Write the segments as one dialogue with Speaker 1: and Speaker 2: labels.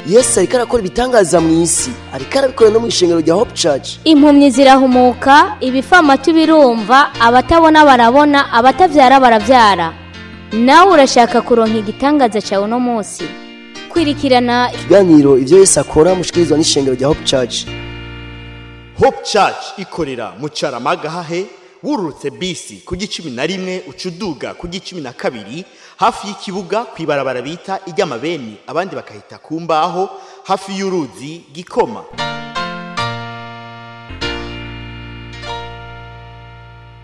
Speaker 1: Yesu ariko arakora ibitangaza mu isi, ariko arabikora no mu ishengero rya Hope Church.
Speaker 2: Impumyi zirahumuka, ibifamatu birumva, abatabona barabona, abatavyara baravyara. Nawe urashaka kuronka igitangaza cyawe uno munsi? Kwirikirana
Speaker 1: ikiganiro ivyo Yesu akora mushikirizwa n'ishengero rya Hope Church.
Speaker 3: Hope Church ikorera mu Carama-Gahahe, wururutse bisi ku gicumi na rimwe ucuduga ku gicumi na kabiri hafi y'ikibuga kwibarabara bita iry'amabeni, abandi bakahita ku mbaho hafi y'uruzi Gikoma.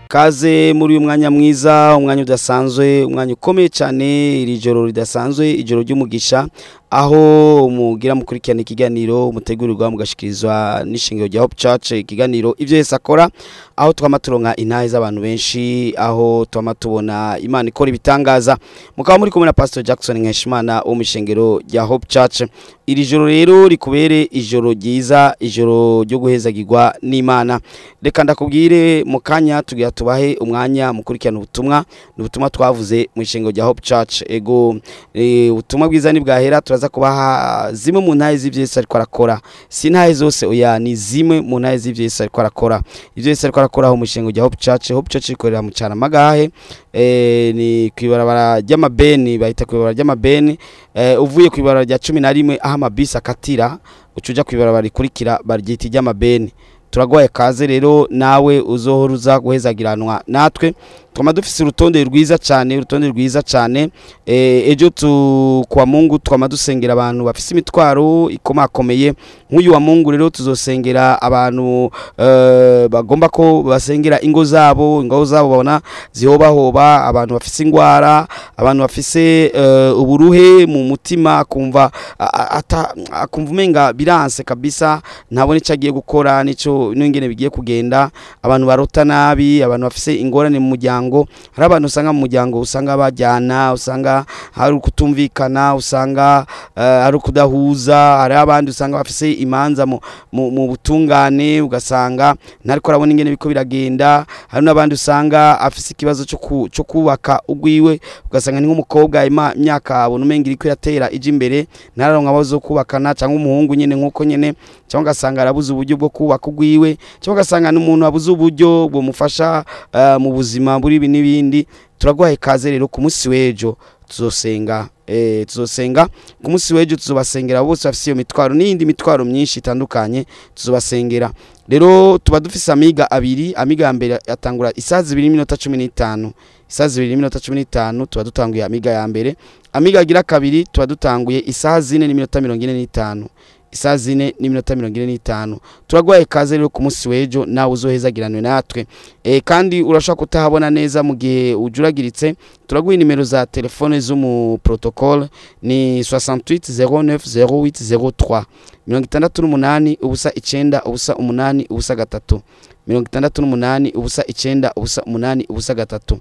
Speaker 4: Kaze muri uyu mwanya mwiza, umwanya udasanzwe, umwanya ukomeye cyane, iri joro ridasanzwe, ijoro ry'umugisha, aho mugira mukurikirana ikiganiro mutegurirwa mugashikirizwa n'ishengero rya Hope Church, ikiganiro ivyo Yesu akora, aho twama turonka intahe z'abantu benshi, aho twama tubona Imana ikora ibitangaza. Mukaba muri kumwe na Pastor Jackson Nkeshimana wo mu ishengero rya Hope Church. Iri joro rero rikubere ijoro ryiza, ijoro ryo guhezagirwa n'Imana. Reka ndakubwire mu kanya tugira tubahe umwanya mukurikirana ubutumwa, n'ubutumwa twavuze mu ishengero rya Hope Church. Ego ubutumwa bwiza ni bwahera, turaza kubaha zimwe mu ntahe z'ivyo Yesu ariko arakora. Si ntahe zose, oya, ni zimwe mu ntahe z'ivyo Yesu ariko arakora. Ivyo Yesu ariko arakora aho mu ishengero rya Hope Church. Hope Church ikorera mu Carama-Gahahe, ni kwibarabara ry'amabeni, bahita kwibarabara ry'amabeni. Uvuye kwibarabara rya 11 aho amabisi akatira, ucuja kwibarabara rikurikira baryita ry'amabeni. Turagwaye kaze rero nawe uzohora uza guhezagiranwa natwe. Twama dufise urutonde rwiza cyane, urutonde rwiza cyane. Ejo tu kwa Mungu twama dusengera abantu bafise imitwaro ikomakomeye. Nk'uyu wa Mungu rero tuzosengera abantu bagomba ko basengera ingo zabo, ingo zabo babona zihobahoba, abantu bafise ingwara, abantu bafise uburuhe mu mutima, akumva akumva umenga biranse kabisa, ntabone ico agiye gukora nico n'ingene bigiye kugenda, abantu barota nabi, abantu bafise ingorane mu muryango. Hari abantu usanga mu muryango usanga bajyana, usanga hari kutumvikana, usanga hari kudahuza, hari abandi usanga bafise imanza mu butungane, ugasanga ntariko arabona ingene biko biragenda. Hari n'abandi usanga afise ikibazo cyo kubaka ugwiwe, ugasanga ni nk'umukobwa imyaka abona umenga iriko iratera ije imbere, ntararonka abazo kubakana, cyangwa umuhungu nyene nkuko nyene, cyangwa ugasanga arabuze uburyo bwo kubaka ugwiwe, cyangwa ugasanga n'umuntu abuze uburyo bumufasha mu buzima buri ibi n'ibindi. Turaguhaye kaze rero ku munsi w'ejo tuzosenga, tuzosenga ku munsi w'ejo, tuzobasengera bose bafise iyo mitwaro n'iyindi mitwaro myinshi itandukanye, tuzobasengera. Rero tuba dufise amiga abiri. Amiga ya mbere atangura isaha 2:15, isaha 2:15 tuba dutanguye amiga ya mbere. Amiga agira kabiri tuba dutanguye isaha 4:45, isaha 4:45. Turagwaye kaze rero ku munsi w'ejo nawe uzohezagiranwe natwe. Kandi urashaka kutahabona neza mu gihe ujuragiritse, turaguha nimero za telefone z'umu protocole ni 68 09 08 03, 68 0 9 0 8 0 3, 68 0 9 0 8 0 3.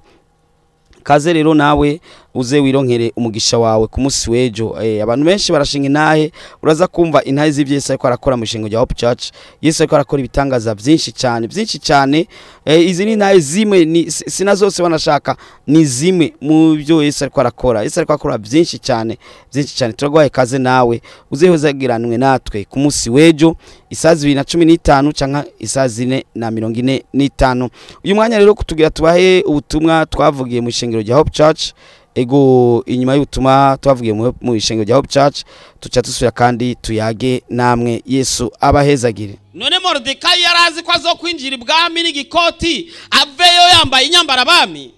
Speaker 4: Kaze rero nawe uze wironkere umugisha wawe ku munsi w'ejo. Abantu benshi barashinga intahe, uraza kumva intahe z'ivyo Yesu ariko arakora mu ishengero rya Hope Church. Yesu ariko arakora ibitangaza byinshi cyane, byinshi cyane. Izi ni intahe zimwe, ni sina zose wanashaka, ni zimwe mu byo Yesu ariko arakora. Yesu ariko akora byinshi cyane, byinshi cyane. Turagwaye kaze nawe uze hozagiranwe natwe ku munsi w'ejo isaha 2:15 canka isaha 4:45. Uyu mwanya rero kutugira tubahe ubutumwa twavugiye mu ishengero rya Hope Church. Ego inyuma y'ubutumwa twavugiye mu ishengero rya Hope Church, tuca tusubira kandi tuyage namwe. Yesu abahezagire.
Speaker 5: None Moridekayi yarazi ko azokwinjira ibwami n'igikoti, aveyo yambaye inyambara abami.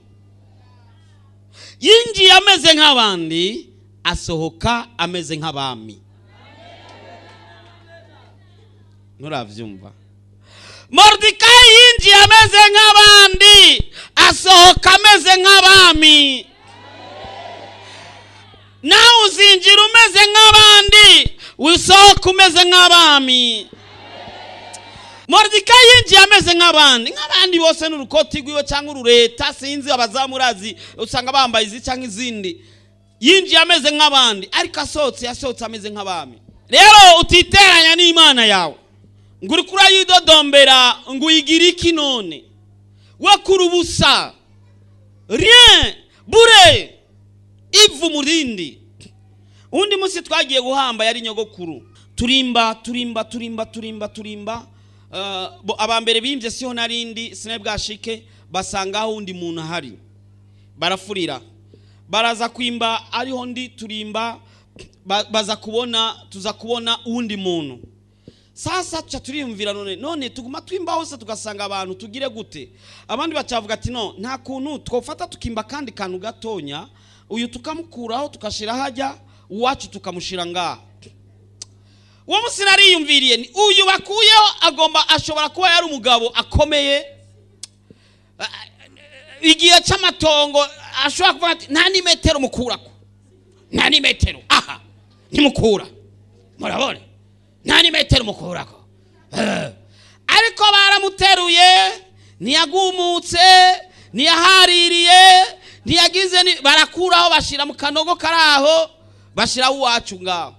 Speaker 5: Yinjiye ameze nk'abandi, asohoka ameze nk'abami. Nuravyumva? Moridekayi yinjiye ameze nk'abandi, asohoka ameze nk'abami. Nawe uzinjira umeze nk'abandi, usohoka umeze nk'abami. Moridekayi yinjiye ameze nk'abandi, nk'abandi bose n'urukoti rwiwe cyangwa urureta, sinzi abazamurazi usanga bambaye izi cyangwa izindi. Yinjiye ameze nk'abandi, ariko asohotse yasohotse ameze nk'abami. Rero utiteranya n'Imana yawe, ngo uriko urayidodombera ngo uyigire iki none, we kuri ubusa, rien, bure, ivu murindi. Undi munsi twagiye guhamba yari nyogokuru, turimba turimba turimba turimba turimba. Abambere bimvye siho narindi sinari bwashike, basanga aho undi muntu ahari barafurira, baraza kwimba ariho ndi turimba, baza kubona, tuza kubona undi muntu. Sasa tuca turiyumvira none tuguma twimba hose tugasanga abantu tugire gute? Abandi bacavuga ati no, nta kuntu twofata tukimba kandi kantu gatonya, uyu tukamukuraho tukashira hajya uwacu tukamushira ngaha. Uwo musi nariyumviriye ni uyu bakuyeho agomba ashobora kuba yari umugabo akomeye, igihe c'amatongo ashobora kuvuga ati nta n'imetero mukurako, nta n'imetero aha ntimukura, murabona nta n'imetero mukurako. Ariko baramuteruye, ntiyagumutse, ntiyahaririye, ntiyagize, barakuraho bashira mu kanogo karaho, bashiraho uwacu ngaho.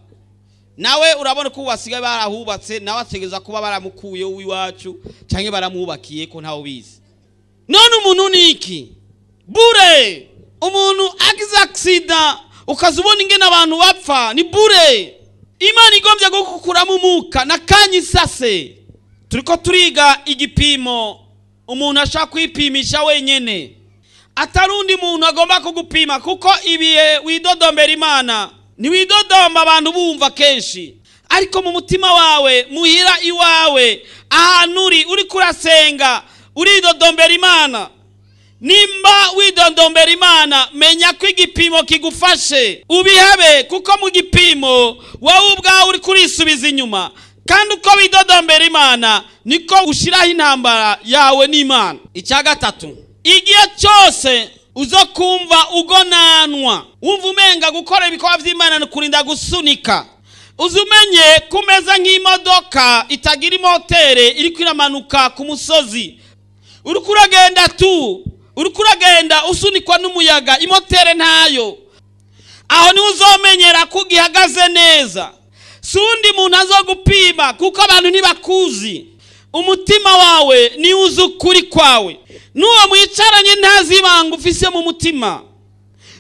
Speaker 5: Nawe urabona ko basigaye barahubatse, nawe ategeza kuba baramukuye uwiwacu canke baramwubakiye ko ntawe ubizi. None umuntu niki? Bure! Umuntu agize accident ukazubona ingene abantu bapfa ni bure. Imana igombye gukukuramo umuka na kanyisase. Turiko turiga igipimo umuntu ashaka kwipimisha wenyene, atarundi muntu agomba kugupima, kuko ibihe widodombera Imana ni widodomba abantu bumva kenshi, ariko mu mutima wawe muhira iwawe ahantu uri kurasenga uridodombera Imana. Nimba widodombera Imana, menya ko igipimo kigufashe ubihebe, kuko mu gipimo wowe ubwawe uri kurisubiza inyuma. Kandi uko widodombera Imana niko ushiraho intambara yawe n'Imana. Icya gatatu, igihe cyose uzokumva ugonanwa, wumva umenga gukora ibikorwa by'Imana ni kurinda gusunika, uzumenye kumeza nk'imodoka itagira imotere iri kwiramanuka ku musozi, uri kuragenda tu, uri kuragenda usunikwa n'umuyaga, imotere ntayo. Aho ni uzomenyera ko ugihagaze neza. Si undi muntu azogupima, kuko abantu ntibakuzi. Umutima wawe ni uzi ukuri kwawe. N'uwo mwicaranye ntazi ibanga ufise mu mutima,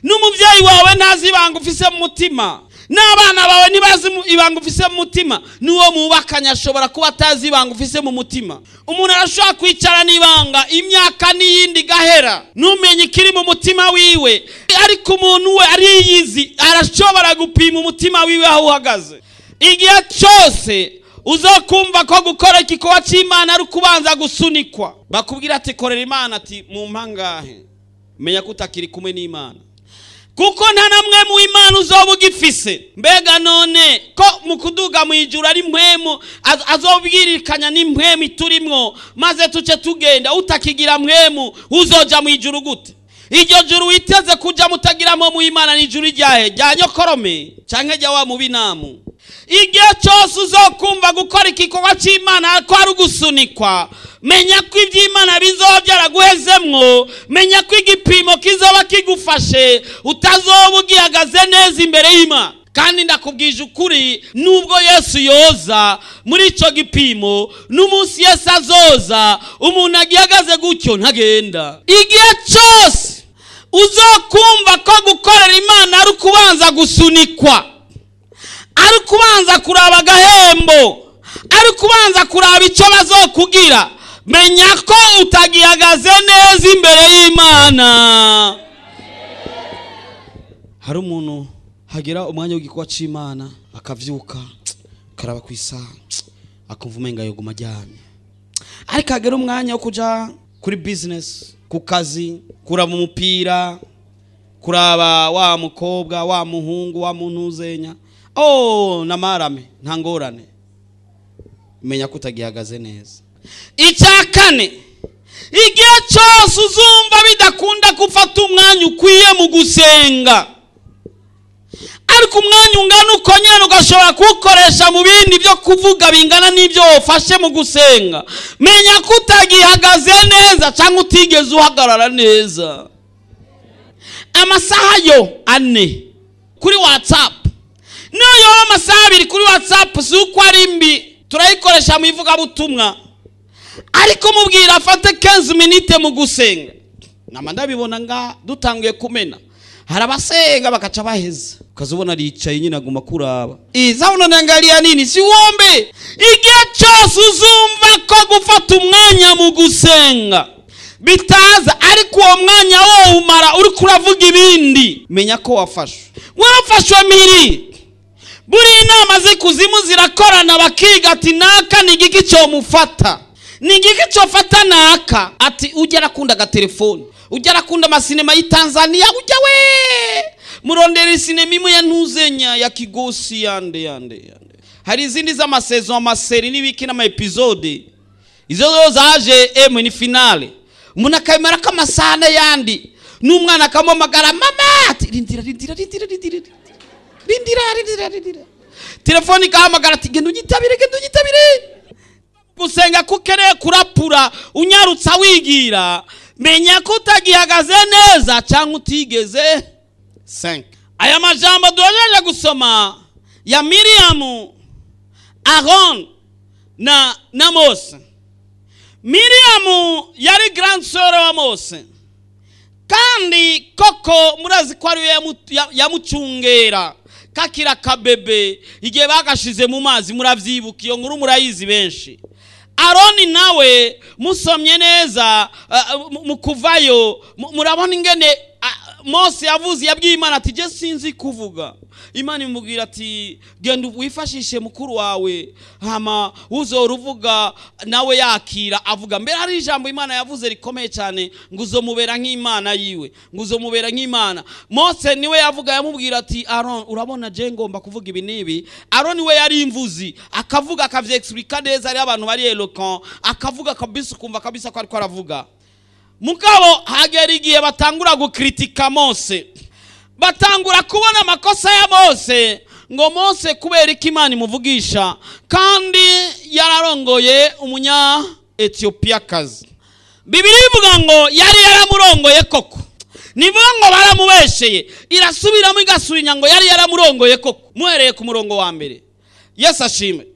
Speaker 5: n'umuvyeyi wawe ntazi ibanga ufise mu mutima, n'abana bawe ntibazi ibanga ufise mu mutima, n'uwo mubakanye ashobora kuba atazi ibanga ufise mu mutima. Umuntu arashobora kwicara n'ibanga imyaka n'iyindi gahera, numenye ikiri mu mutima wiwe, ariko umuntu we ariyizi, arashobora gupima umutima wiwe aho uhagaze. Igihe cyose uzokumva ko gukora igikorwa cy'Imana ari kubanza gusunikwa, bakubwira ati korera Imana, ati mu mpangahe, menya ko utakiri kumwe n'Imana, kuko nta namwe mu Imana uzoba ugifise. Mbega none ko mu kuduga mu ijuru ari mpwemu azobwirikanya n'impwemu iturimwo, maze tuce tugenda, utakigira mpwemu uzoja mu ijuru gute? Iryo juru witeze kuja mutagiramo mu Imana ni ijuru ryahe? Rya nyokorome canke rya wa mubinamu? Igihe cyose uzokumva gukora igikorwa cy'Imana ko ari ugusunikwa, menya ko iby'Imana bizoba byaraguhezemwo, menya ko igipimo kizoba kigufashe, utazoba ugihagaze neza imbere y'Imana. Kandi ndakubwije ukuri, nubwo Yesu yoza muri ico gipimo, n'umunsi Yesu azoza umuntu agihagaze gutyo ntagenda. Igihe cyose uzokumva ko gukorera Imana ari kubanza gusunikwa, ari kubanza kuraba agahembo, ari kubanza kuraba icyo bazokugira, menya ko utagihagaze neza imbere y'Imana. Hari umuntu hagera umwanya w'igikorwa c'Imana akavyuka akaraba ku isaha akumva umenga yoguma aryamye, ariko hagera umwanya wo kuja kuri business, ku kazi, kuraba umupira, kuraba wa mukobwa wa muhungu wa muntu uzenya, oh namarame nta ngorane, menya ko utagihagaze neza. Icya kane, igihe cyose uzumva bidakunda gufata umwanya ukwiye mu gusenga, ariko umwanya ungana uko nyene ugashobora kuwukoresha mu bindi byo kuvuga bingana n'ibyo wofashe mu gusenga, menya ko utagihagaze neza cyangwa utigeze uhagarara neza. Amasaha yo 4 kuri WhatsApp, niyo amasaha 2 kuri WhatsApp si uko ari mbi, turayikoresha mu ivugabutumwa, ariko mubwira afate 15 minutes mu gusenga. Nama ndabibona nga dutanguye kumena, hari abasenga bakaca baheza. Ukazubona aricaye nyine aguma kuraba. Iza unaniangalia nini? Si uombe. Igihe cyose uzumva ko gufata umwanya mu gusenga bitaza, ariko uwo mwanya wo umara uri kuravuga ibindi, menya ko wafashwe. Warafashwe miri. Buri inama z'ikuzimu zirakorana bakiga ati naka ni igiki cyo mufata, ni igiki cyo fata naka. Ati ujya arakunda agatelefone, ujya arakunda amasinema y'i Tanzania, ujya we murondera isinema imwe ya ntuzenya ya Kigosi yande yande yande. Hari izindi z'amasezo, amaseri n'ibiki n'ama episode, izo zo zaje emwe ni finale. Umuntu akemera ko amasahane yandi n'umwana akamamagara mama ati rindira rindira rindira rindira rindira rindira rindira, telefone ikahamagara ati genda unyitabire, genda unyitabire. Gusenga kukeneye kurapura unyarutsa wigira, menya ko utagihagaze neza cyangwa utigeze. 5. Aya majambo duhejeje gusoma ya Miriamu, Aaron na Mose. Miriamu yari grand sœur wa Mose, kandi koko murazi ko ari we yamucungera kakira kabebe igihe bagashize mu mazi. Muravyibuka iyo nkuru, murayizi benshi. Aroni nawe musomye neza mu kuvayo, murabona ingene Mose yavuze, yabwiye Imana ati je sinzi kuvuga. Imana imubwira ati genda wifashishe mukuru wawe, hama uzora uvuga nawe yakira avuga. Mbere hari ijambo Imana yavuze rikomeye cyane, ngo uzomubera nk'Imana yiwe, ngo uzomubera nk'Imana. Mose niwe yavuga, yamubwira ati Aaron urabona je ngomba kuvuga ibi nibi. Aaron we yari imvuzi, akavuga akavyexplica neza, ari abantu bari eloquent, akavuga kabisa ukumva kabisa ko ariko aravuga. Mugabo hagera igihe batangura gukritika Mose, batangura kubona amakosa ya Mose, ngo Mose kubera iki Imana imuvugisha kandi yararongoye umunya Ethiopia kazi. Bibiliya ivuga ngo yari yaramurongoye koko, nivuga ngo baramubesheye, irasubiramo igasubinya ngo yari yaramurongoye koko. Muhereye ku murongo wa mbere. Yesu ashime.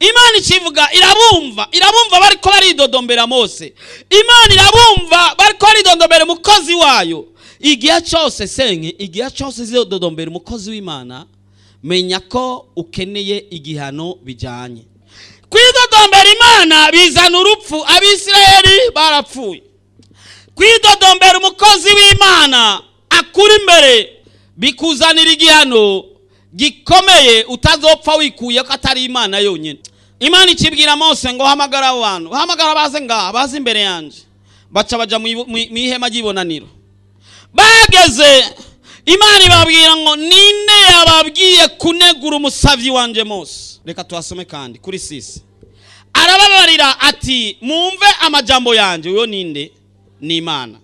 Speaker 5: Imana ikivuga irabumva, irabumva bariko baridodombera Mose. Imana irabumva bariko baridodombera umukozi wayo. Igihe cyose senke, igihe cyose zidodombera umukozi w'Imana, menya ko ukeneye igihano bijyanye. Kwidodombera Imana bizana urupfu, Abisirayeli barapfuye. Kwidodombera umukozi w'Imana akuri imbere bikuzanira igihano gikomeye utazopfa wikuye ko atari Imana yonyine. Imana ikibwira Mose ngo hamagara abo bantu, hamagara baze ngaha, baze imbere yanje. Baca baja mu ihema ry'ibonaniro. Bageze Imana ibabwira ngo ninde yababwiye kunegura umusavyi wanje Mose? Reka tuhasome kandi kuri 6. Arababarira ati mumve amajambo yanje. Uyo ninde? Ni Imana.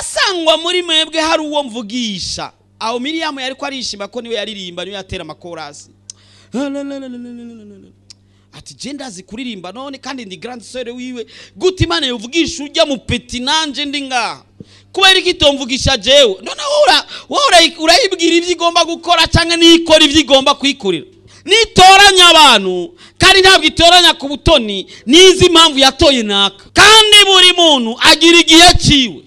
Speaker 5: Asangwa muri mwebwe hari uwo mvugisha. Aho Miriamu yariko arishima ko niwe yaririmba, niwe yatera amakorasi. Ati je ndazi kuririmba none kandi ndi grand sœur wiwe, gute Imana yovugisha ujya mu petit nanje ndi ngaha? Kubera iki itomvugisha jewe? None wowe urayibwira ivyo igomba gukora canke nikora ivyo igomba kwikurira? Nitoranya abantu kandi ntabwo itoranya ku butoni, nizi impamvu yatoye naka. Kandi buri muntu agira igihe ciwe,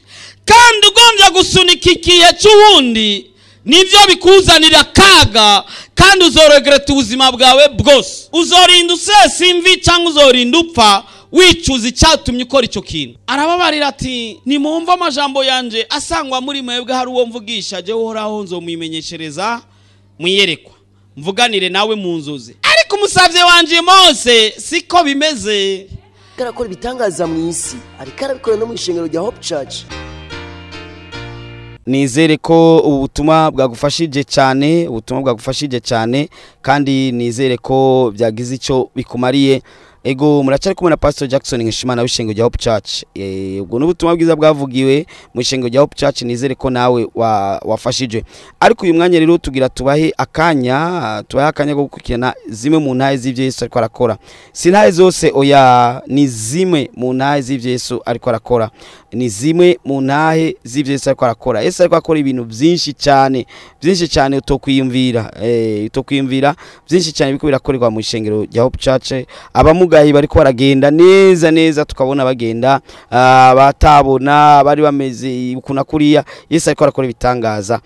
Speaker 5: kandi ugombye gusunika igihe cy'uwundi nivyo bikuzanira akaga, kandi uzoregreta ubuzima bwawe bwose. Uzorinda usesa imvi cyangwa uzorinda upfa wicuza icyatumye ukora icyo kintu. Arababarira ati nimumva amajambo yanje, asangwa muri mwebwe hari uwo mvugisha, je uhoraho nzomwimenyeshereza mwiyerekwa, mvuganire nawe mu nzozi. Ariko umusavye wanje Mose siko bimeze.
Speaker 1: Arakora ibitangaza mu isi, ariko arabikora no mu ishengero rya Hope Church.
Speaker 4: Nizere ko ubutumwa bwagufashije cyane, ubutumwa bwagufashije cyane, kandi nizere ko byagize icyo bikumariye. Ego muracari kumwe na Pastor Jackson Nkeshimana w'ishengero rya Hope Church. Ubwo n'ubutumwa bwiza bwavugiwe mu ishengero rya Hope Church, nizere ko nawe wafashije. Ariko uyu mwanya rero tugira tubahe akanya, tubahe akanya ko gukurikirana zimwe mu ntahe z'ivyo Yesu ariko arakora. Si ntahe zose, oya, ni zimwe mu ntahe z'ivyo Yesu ariko arakora. Ni zimwe mu ntahe z'ivyo Yesu ariko arakora. Yesu ariko akora ibintu byinshi cyane, byinshi cyane utokwiyumvira, utokwiyumvira byinshi cyane biko birakorerwa mu ishengero rya Hope Church. Abamuga Abamugaye bariko baragenda neza neza, tukabona bagenda, batabona bari bameze ukuna kuriya. Yesu ariko arakora ibitangaza,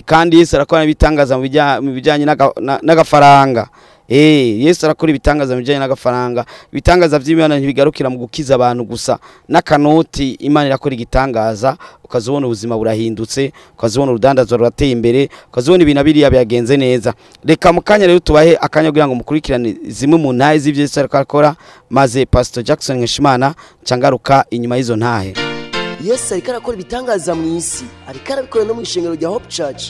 Speaker 4: kandi Yesu arakora ibitangaza mu bijyanye n'agafaranga. Yesu arakora ibitangaza mu bijyanye n'agafaranga. Ibitangaza by'Imana ntibigarukira mu gukiza abantu gusa, n'akanoti Imana irakora igitangaza, ukazibona ubuzima burahindutse, ukazibona urudandazwa rurateye imbere, ukazibona ibintu biriya byagenze neza. Reka mu kanya rero tubahe akanya kugira ngo mukurikirane zimwe mu ntahe z'ibyo Yesu ariko arakora, maze Pastor Jackson Nkeshimana ncangaruka inyuma y'izo ntahe.
Speaker 1: Yesu ariko arakora ibitangaza mu isi, ariko arabikora no mu ishengero rya Hope Church.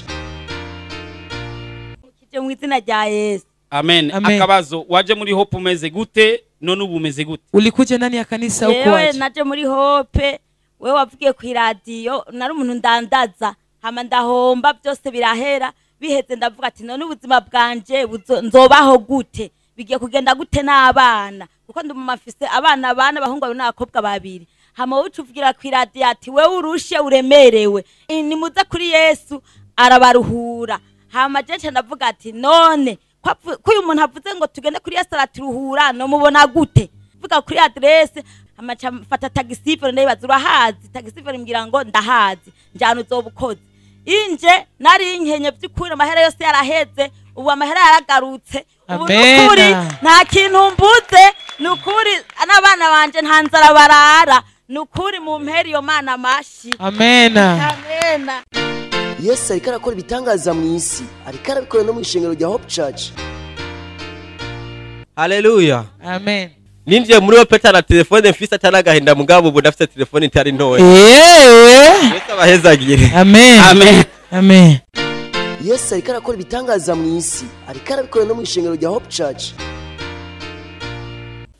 Speaker 6: Mu izina rya Yesu.
Speaker 5: Amen.
Speaker 7: Amen.
Speaker 5: Akabazo, waje muri Hope umeze gute none ubu umeze gute?
Speaker 7: Ulikuja ndani ya kanisa huko
Speaker 6: Yewe
Speaker 7: waje?
Speaker 6: naje muri Hope, wewe wavugiye ku radio, nari umuntu ndandaza, hama ndahomba byose birahera, biheze ndavuga ati none ubuzima bwanje nzobaho gute? Bigiye kugenda gute n'abana? Kuko ndi mu mafise abana bana abahungu babiri n'abakobwa babiri. Hama wowe ucuvugira ku radio ati wewe urushe uremerewe, nimuze kuri Yesu arabaruhura. Hama jeje ndavuga ati none ko uyu muntu avuze ngo tugende kuri Yesu araturuhura, no mubona gute? Vuga kuri adresse, amaca mfata taxi ndayibaza urahazi? Taxi mbwira ngo ndahazi, njyana uzobukoze. Inje nari nkenye by'ukuri, amahera yose yaraheze, ubu amahera yaragarutse. Ubu
Speaker 7: Amen.
Speaker 6: nukuri nta kintu mbuze, nukuri n'abana banje nta nzara barara, nukuri mu mpera iyo Mana amashi.
Speaker 7: Amen.
Speaker 6: Amen.
Speaker 1: Yesu ariko arakora ibitangaza mu isi, ariko arabikora no mu ishengero rya Hope Church.
Speaker 8: Haleluya.
Speaker 7: Amen.
Speaker 8: Ninjiye muri Hope na telefone mfise ataragahinda, mugabo ubu ndafise telefone itari ntoya. Yesu abahezagire.
Speaker 7: Amen.
Speaker 5: Amen.
Speaker 7: Amen.
Speaker 1: Yesu ariko arakora ibitangaza mu isi, ariko arabikora no mu ishengero rya Hope Church.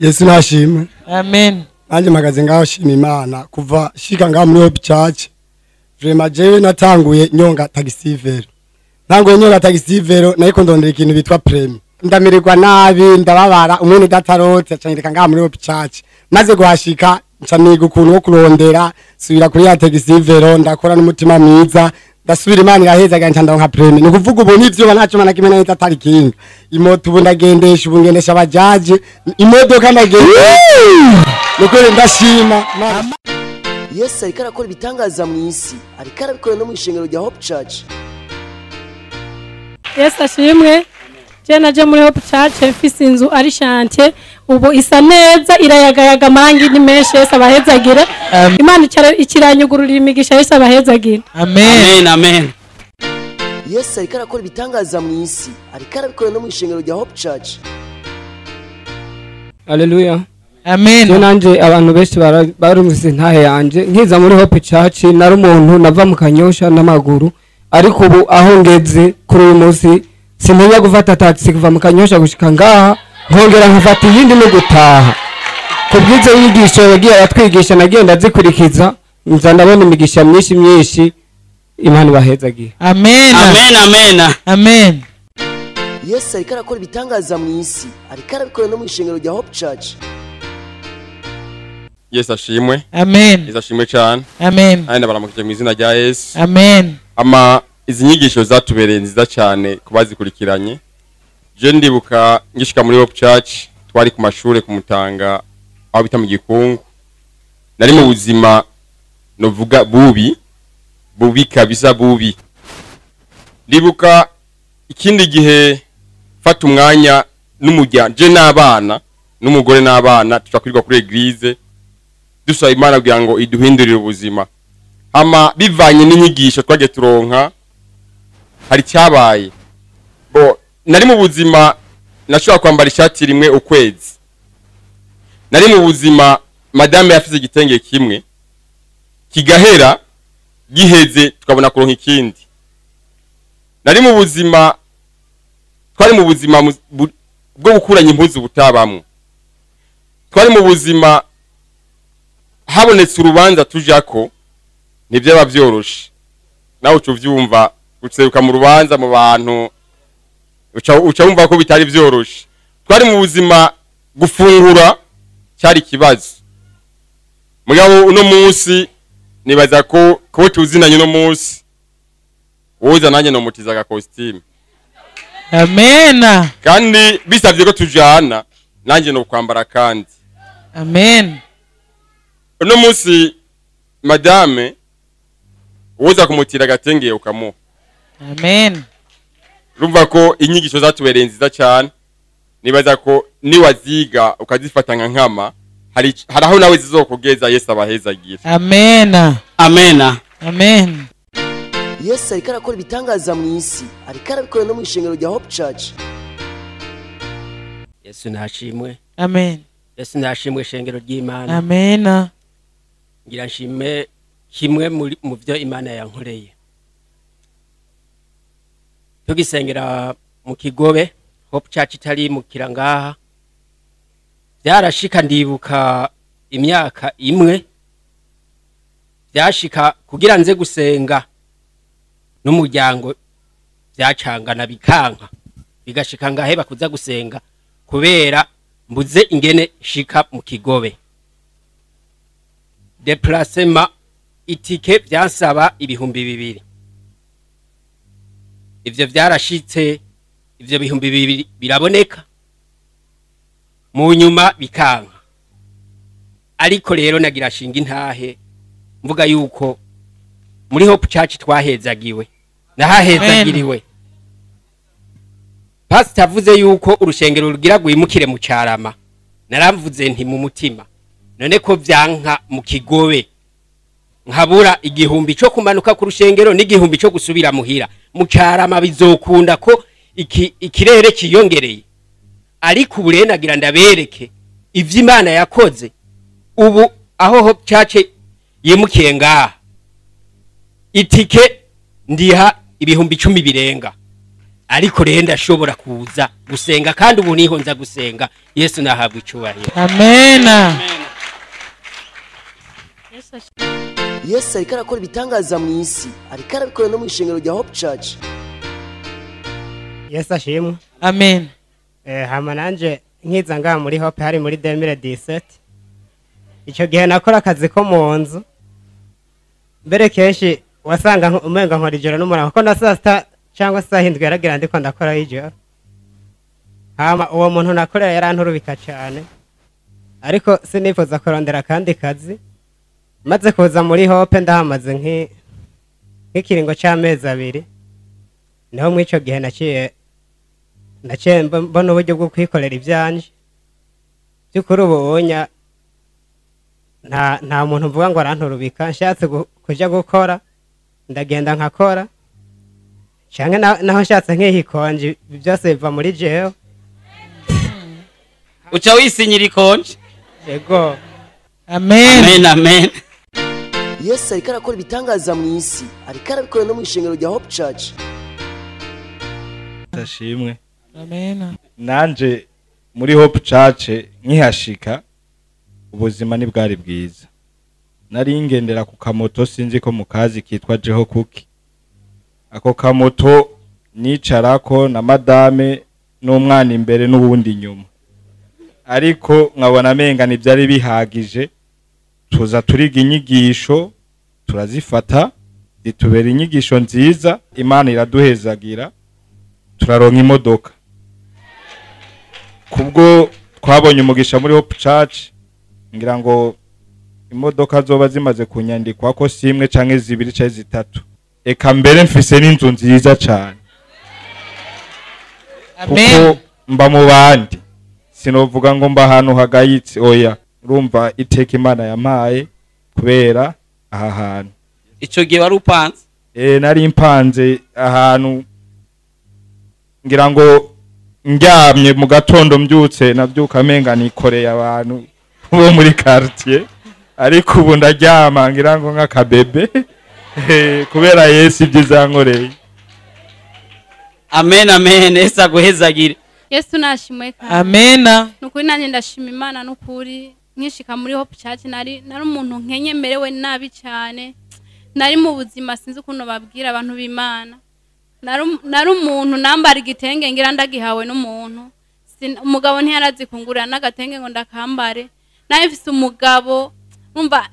Speaker 9: Yesu nashimwe.
Speaker 7: Amen.
Speaker 9: Nanjye mpagaze ngaho shima Imana kuva shika ngaho muri Hope Church. Vraiment jewe natanguye nyonga taxi-vero. Ntanguye nyonga taxi-vero nariko ndondera ikintu bitwa premi. Ndamererwa nabi, ndababara, umwene datarotse acanyereka ngaha muri Hope Church. Maze guhashika nca niga ukuntu wo kurondera, subira kuri ya taxi-vero, ndakora n'umutima mwiza, ndasubira Imana iraheza nca ndonka premi. Ni ukuvuga ubu nivyo ntacyo mana kimwe nahita atari kinga. Imoto ubu ndagendesha, ubu ngendesha abajaji, imodoka ndagendesha. Nukuri ndashima.
Speaker 1: Yesu ariko arakora ibitangaza mu isi, ariko arabikora no mu ishengero rya Hope Church.
Speaker 10: Yesu ashimwe. Je naje muri Hope Church mfise inzu ari chantier, ubu isa neza irayagayaga, amarangi ni menshi. Yesu abahezagire. Imana ikiranyugururira imigisha. Yesu abahezagire.
Speaker 7: Amen.
Speaker 5: Amen. Amen.
Speaker 1: Yesu ariko arakora ibitangaza mu isi, ariko arabikora no mu ishengero rya Hope Church.
Speaker 11: Haleluya.
Speaker 7: Amen.
Speaker 11: Je nanje abantu benshi barumvise ntahe yanje nkiza muri Hope Church, nari umuntu nava mu Kanyosha n'amaguru, ariko ubu aho ngeze kuri uyu munsi sintinya gufata taxi kuva mu Kanyosha gushika ngaha, nkongera nkafata iyindi no gutaha. Kubwizo nyigisho yagiye aratwigisha nagiye ndazikurikiza, nza ndabona imigisha myinshi myinshi. Imana ibahezagiye.
Speaker 7: Amen.
Speaker 5: Amen. Amen.
Speaker 7: Amen.
Speaker 1: Yesu ariko arakora ibitangaza mu isi, ariko arabikora no mu ishengero rya Hope Church.
Speaker 12: Yesu ashimwe.
Speaker 7: Amen.
Speaker 12: Yesu ashimwe cyane.
Speaker 7: Amen.
Speaker 12: Kandi baramukije mu izina rya Yesu.
Speaker 7: Amen.
Speaker 12: Ama izi nyigisho zatubereye nziza cyane kubazikurikiranye. Je ndibuka ngishika muri Hope Church, twari ku mashure kumutanga aho bita mu Gikungu. Nari mu buzima novuga bubi, bubi kabisa bubi. Ndibuka ikindi gihe fata umwanya n'umuryango, je n'abana, n'umugore n'abana tutakwirwa kuri eglise, dusaba Imana kugira ngo iduhindurire ubuzima. Ama bivanye n'inyigisho twagiye turonka, hari cyabaye. Bo nari mu buzima nashobora kwambara ishati rimwe ukwezi. Nari mu buzima madame yafize igitenge kimwe kigahera, giheze tukabona kuronka ikindi. Nari mu buzima, twari mu buzima bwo gukuranya impuzu butabamwe. Twari mu buzima habonetse urubanza tujako ntibyaba byoroshe. Nawe ucuvyumva guseruka mu rubanza mu bantu, uca wumva ko bitari byoroshe. Twari mu buzima gufungura cyari kibazo. Mugabo uno munsi nibaza ko tuzinanye uno munsi, woza nanjye no mutiza ga costume.
Speaker 7: Amen.
Speaker 12: Kandi bisavye ko tujana, Nanjye no kwambara kandi.
Speaker 7: Amen.
Speaker 12: Uno munsi madame uza kumutira agatenge ukamuha.
Speaker 7: Amen.
Speaker 12: Urumva ko inyigisho zatubereye nziza cyane. Nibaza ko niwaziga ukazifata nka nkama hari aho nawe zizokugeza. Yesu abahezagira.
Speaker 7: Amen.
Speaker 5: Amen.
Speaker 7: Amen.
Speaker 1: Yesu ariko arakora ibitangaza mu isi, ariko arabikora no mu ishengero rya Hope Church.
Speaker 13: Yesu nashimwe.
Speaker 7: Amen.
Speaker 13: Yesu nashimwe shengero ry'Imana.
Speaker 7: Amen.
Speaker 13: Ngira nshime kimwe mu byo Imana yankoreye. Tugisengera mu Kigobe, Hope Church itari mu Kirangaha. Byarashika ndibuka imyaka imwe byashika kugira nze gusenga n'umuryango byacangana bikanka bigashika ngaheba kuza gusenga kubera mbuze ingene shika mu Kigobe. Déplacement itike byansaba 2000. Ivyo byarashitse, ivyo 2000 biraboneka mu nyuma bikanka. Ariko rero nagira shinga intahe mvuga yuko muri Hope Church twahezagiwe, nahahezagiriwe. Pastor avuze yuko urushengero rugira gwimukire mu Carama. Naravuze nti mu mutima, none ko vyanka mu Kigobe nkabura 1000 cyo kumanuka ku rushengero n'igihumbi cyo gusubira muhira, mu Carama bizokunda ko ikirere kiyongereye. Ariko uburenagira ndabereke ivyo Imana yakoze. Ubu aho Hope Church yimukiye ngaha, itike ndiha 10,000 birenga, ariko rero ndashobora kuza gusenga kandi ubu niho nza gusenga. Yesu nahabwa icyubahiro.
Speaker 7: Amen.
Speaker 1: Yesu ariko arakora ibitangaza mu isi, ariko arabikora no mu ishengero rya Hope Church.
Speaker 14: Yesu ashimwe.
Speaker 7: Amen.
Speaker 14: Hama nanje nkiza ngaha muri Hope hari muri 2017. Icyo gihe nakora akazi ko mu nzu. Mbere kenshi wasanga umenga nkora ijoro n'umurango, kuko na saa sita cyangwa saa hindwi yaragira ndiko ndakora ijoro. Hama uwo muntu nakorera yaranturubika cyane, ariko sinifuza kurondera akandi kazi. Maze kuza muri Hope ndahamaze nk'ikiringo cy'amezi 2. Naho muri ico gihe naciye mbona uburyo bwo kwikorera ibyanje. By'ukuri ubunya nta muntu mvuga ngo aranturubika. Nshatse kuja gukora ndagenda nkakora, canke naho nshatse nkihikonje byose biva muri jewe.
Speaker 5: Uca wisinyira ikonje.
Speaker 14: Yego.
Speaker 7: Amen.
Speaker 5: Amen, amen.
Speaker 1: Yesu ariko arakora ibitangaza mu isi, ariko arabikora no mu ishengero rya Hope Church.
Speaker 15: Ndashimwe.
Speaker 7: Amen.
Speaker 15: Nanje muri Hope Church nkihashika ubuzima ni bwari bwiza. Nari ngendera ku kamoto sinzi ko mukazi kitwa Jeho Kuki. Ako kamoto nicarako na madame n'umwana imbere n'ubundi inyuma. Ariko nkabona menga ni byari bihagije. Tuza turiga inyigisho turazifata, zitubera inyigisho nziza. Imana iraduhezagira turaronka imodoka. Kubwo twabonye umugisha muri Hope Church, ngira ngo imodoka zoba zimaze kunyandikwa ko simwe canke zibiri canke zitatu. Eka mbere mfise n'inzu nziza cyane. Amen. Kuko mba mu bandi, sinovuga ngo mba ahantu hagayitse, oya. Urumva iteka Imana yampaye kubera aha hantu.
Speaker 5: Ico gihe wari upanze?
Speaker 15: Nari mpanze ahantu ngira ngo ndyamye mu gatondo mbyutse nabyuka menga nikoreye abantu bo muri quartier, ariko ubu ndaryama ngira ngo nk'akabebe kubera Yesu ibyiza yankoreye.
Speaker 5: Amen, amen. Yesu aguhezagire.
Speaker 16: Yesu nashimwe kandi.
Speaker 7: Amen.
Speaker 16: Nukuri nanjye ndashima Imana nukuri nkishika muri Hope Church nari umuntu nkenyemerewe nabi cyane. Nari mu buzima sinzi ukuntu babwira abantu b'Imana. Nari umuntu nambara igitenge ngira ndagihawe n'umuntu. Umugabo ntiyarazi kungurira n'agatenge ngo ndakambare. Naye mfise umugabo umva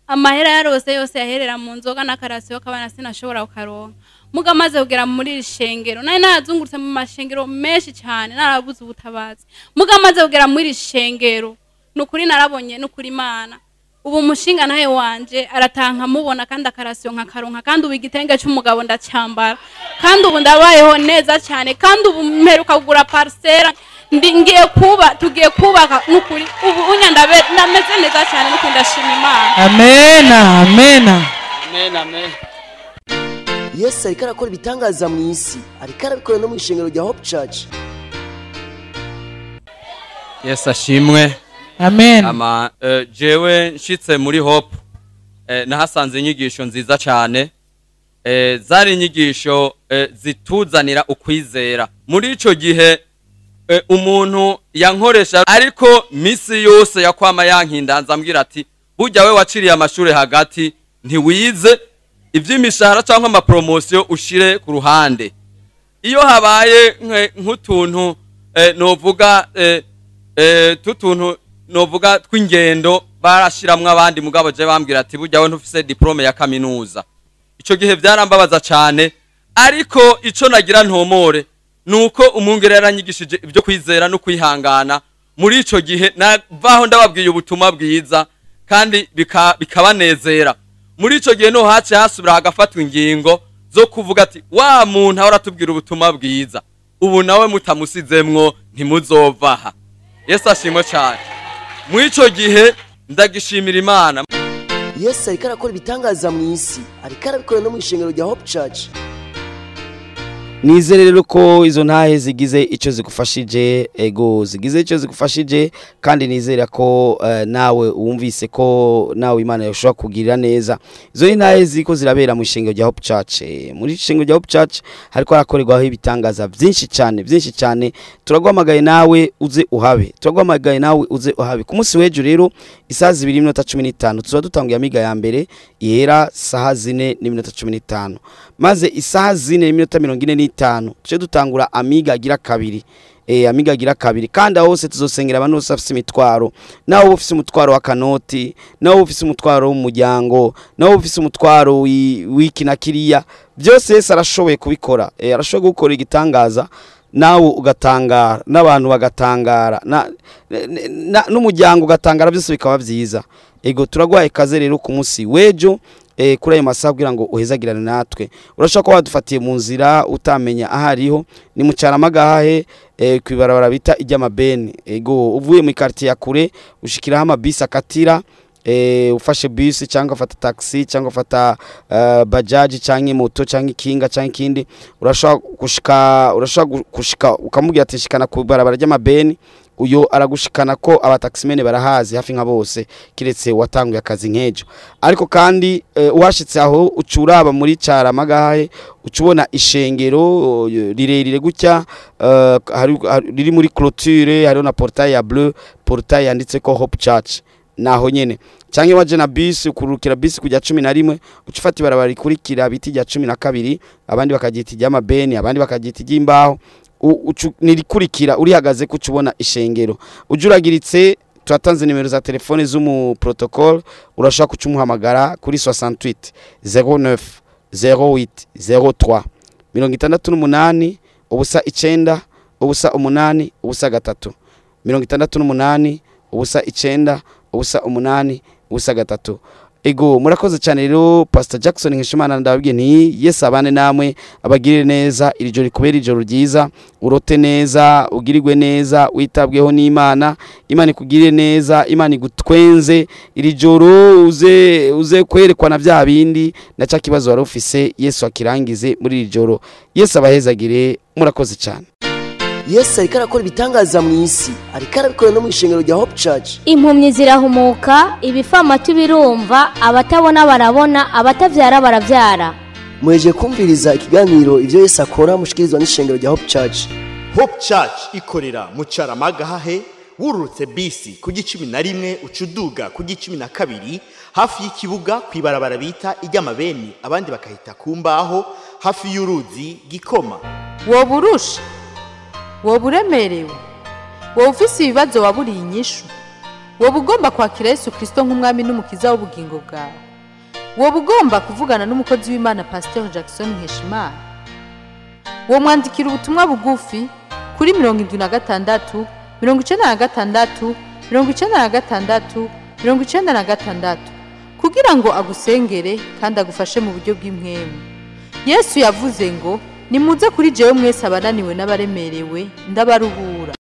Speaker 16: amahera yarose yose yaherera mu nzoga n'akarasiyo kabana sinashobora kukaronka. Muga maze kugera muri iri shengero, nari narazungurutse mu mashengero menshi cyane, narabuze ubutabazi. Muga maze kugera muri iri shengero, nukuri narabonye nukuri Imana. Ubu umushinga nawe wanje aratanka mubona kandi akarasiyo nkakaronka, kandi ubu igitenge cy'umugabo ndacyambara, kandi ubu ndabayeho neza cyane, kandi ubu mperuka kugura parcelle, ngiye kuba tugiye kubaka nukuri ubu unya ndameze neza cyane, nukuri ndashima Imana.
Speaker 7: Amen, amen.
Speaker 5: Amen, amen.
Speaker 1: Yesu ariko arakora ibitangaza mu isi, ariko arabikora no mu ishengero rya Hope Church.
Speaker 17: Yesu ashimwe.
Speaker 7: Amen.
Speaker 17: Ama jewe nshitse muri Hope nahasanze inyigisho nziza cyane, zari inyigisho zituzanira ukwizera. Muri ico gihe umuntu yankoresha, ariko misi yose yakwama yankindanza ambwira ati burya we waciriye amashure hagati ntiwize ivy'imishahara cyangwa ama promotion ushire ku ruhande. Iyo habaye nk'utuntu novuga tutuntu novuga tw'ingendo barashiramwe abandi, mugabo je bambwira ati burya we ntufise diplome ya kaminuza. Ico gihe byarambabaza cyane, ariko ico nagira ntomore nuko umwungere yaranyigishije ibyo kwizera no kwihangana. Muri ico gihe navaho ndababwiye ubutumwa bwiza kandi bikabanezera. Muri ico gihe no hace hasubira hagafatwa ingingo zo kuvuga ati wa muntu ahora atubwira ubutumwa bwiza, ubu nawe mutamusizemwo ntimuzovaha. Yesu ashimwe cyane. Muri ico gihe ndagishimira Imana.
Speaker 1: Yesu ariko arakora ibitangaza mu isi, ariko arabikora no mu ishengero rya Hope Church.
Speaker 4: Nizere rero ko izo ntahe zigize ico zigufashije, ego zigize ico zigufashije, kandi nizera ko nawe wumvise ko nawe Imana yoshobora kugirira neza. Izo ntahe ziko zirabera mu ishengero rya Hope Church. Muri ishengero rya Hope Church hariko harakorerwaho ibitangaza byinshi cyane, byinshi cyane. Turaguhamagaye nawe uze uhabe, turaguhamagaye nawe uze uhabe. Ku munsi w'ejo rero isaha 2:15 tuzoba dutanguye amiga ya mbere ihera saha 4:15, maze isaha 4:45 tuje dutangura amiga agira kabiri. Amiga agira kabiri, kandi aho hose tuzosengera abantu bose bafise imitwaro. Nawe ufise umutwaro wa kanoti, nawe ufise umutwaro w'umuryango, nawe ufise umutwaro w'iki na kiriya, byose Yesu arashoboye kubikora. Arashoboye gukora igitangaza, nawe ugatangara, n'abantu bagatangara, n'umuryango ugatangara, byose bikaba byiza. Ego turagwaye kaze rero ku munsi w'ejo kuri ayo masaha kugira ngo uhezagirane natwe. Urashobora kuba wadufatiye mu nzira utamenya ahariho, ni mu Caramagahahe kwibarabara bita ijy'amabeni. Ego uvuye mu quartier ya kure ushikiraho amabisi akatira, ufashe bisi cyangwa ufata taxi cyangwa ufata bajaji cyangwa moto cyangwa ikinga cyangwa ikindi, urashobora gushika ukamubwira ati shikana ku barabara ry'amabeni, uyo aragushikana ko abataximene barahazi hafi nka bose, kiretse watanguye akazi nkejo. Ariko kandi uwashitse aho ucuraba muri Caramagahahe ucubona ishengero rirerire gutya, riri muri clôture, hariho na portail ya bleu, portail yanditse ko Hope Church, naho nyene. Canke waje na bisi ukurukira bisi kujya 11 ucufata ibarabara rikurikira biti rya 12, abandi bakagita iry'amabeni, abandi bakagita iry'imbaho, nirikurikira urihagaze kucubona ishengero. Ujuragiritse twatanze nimero za telefone z'umu protocol, urashaka kucumuhamagara kuri 68 09 08 03 68 ubusa 9 ubusa 8 ubusa 3 68 ubusa 9 ubusa 8 ubusa 3. Ego murakoze cyane rero Pastor Jackson Nkeshimana, ndababwiye nti Yesu abane namwe, abagirire neza, iri joro rikubere ijoro ryiza, urote neza, ugirirwe neza, witabweho n'Imana, Imana ikugirire neza, Imana igutwenze iri joro, uze kwerekwa na bya bindi na cya kibazo wari ufise, Yesu akirangize muri iri joro. Yesu abahezagire, murakoze cyane.
Speaker 1: Yesu ariko arakora ibitangaza mu isi, ariko arabikora no mu ishengero rya Hope Church.
Speaker 2: Impumyi zirahumuka, ibifamatu birumva, abatabona barabona, abatavyara baravyara.
Speaker 1: Mweje kumviriza ikiganiro ivyo Yesu akora mushikirizwa n'ishengero rya Hope Church.
Speaker 3: Hope Church ikorera mu Caramagahahe, wururutse bisi ku 11 ucuduga ku 12 hafi y'ikibuga kwibarabara bita ijy'amabeni, abandi bakahita kumbaho hafi y'uruzi Gikoma.
Speaker 18: Woburusha, woba uremerewe, woba ufise ibibazo waburiye inyishu, woba ugomba kwakira Yesu Kristo nk'umwami n'umukiza w'ubugingo bwawe. Woba ugomba kuvugana n'umukozi w'Imana Pasteur Jackson Nkeshimana? Womwandikira ubutumwa bugufi kuri 76 96 96 96 kugira ngo agusengere kandi agufashe mu buryo bw'impwemu. Yesu yavuze ngo: nimuze kuri jewe mwese abananiwe n'abaremerewe, ndabaruhura.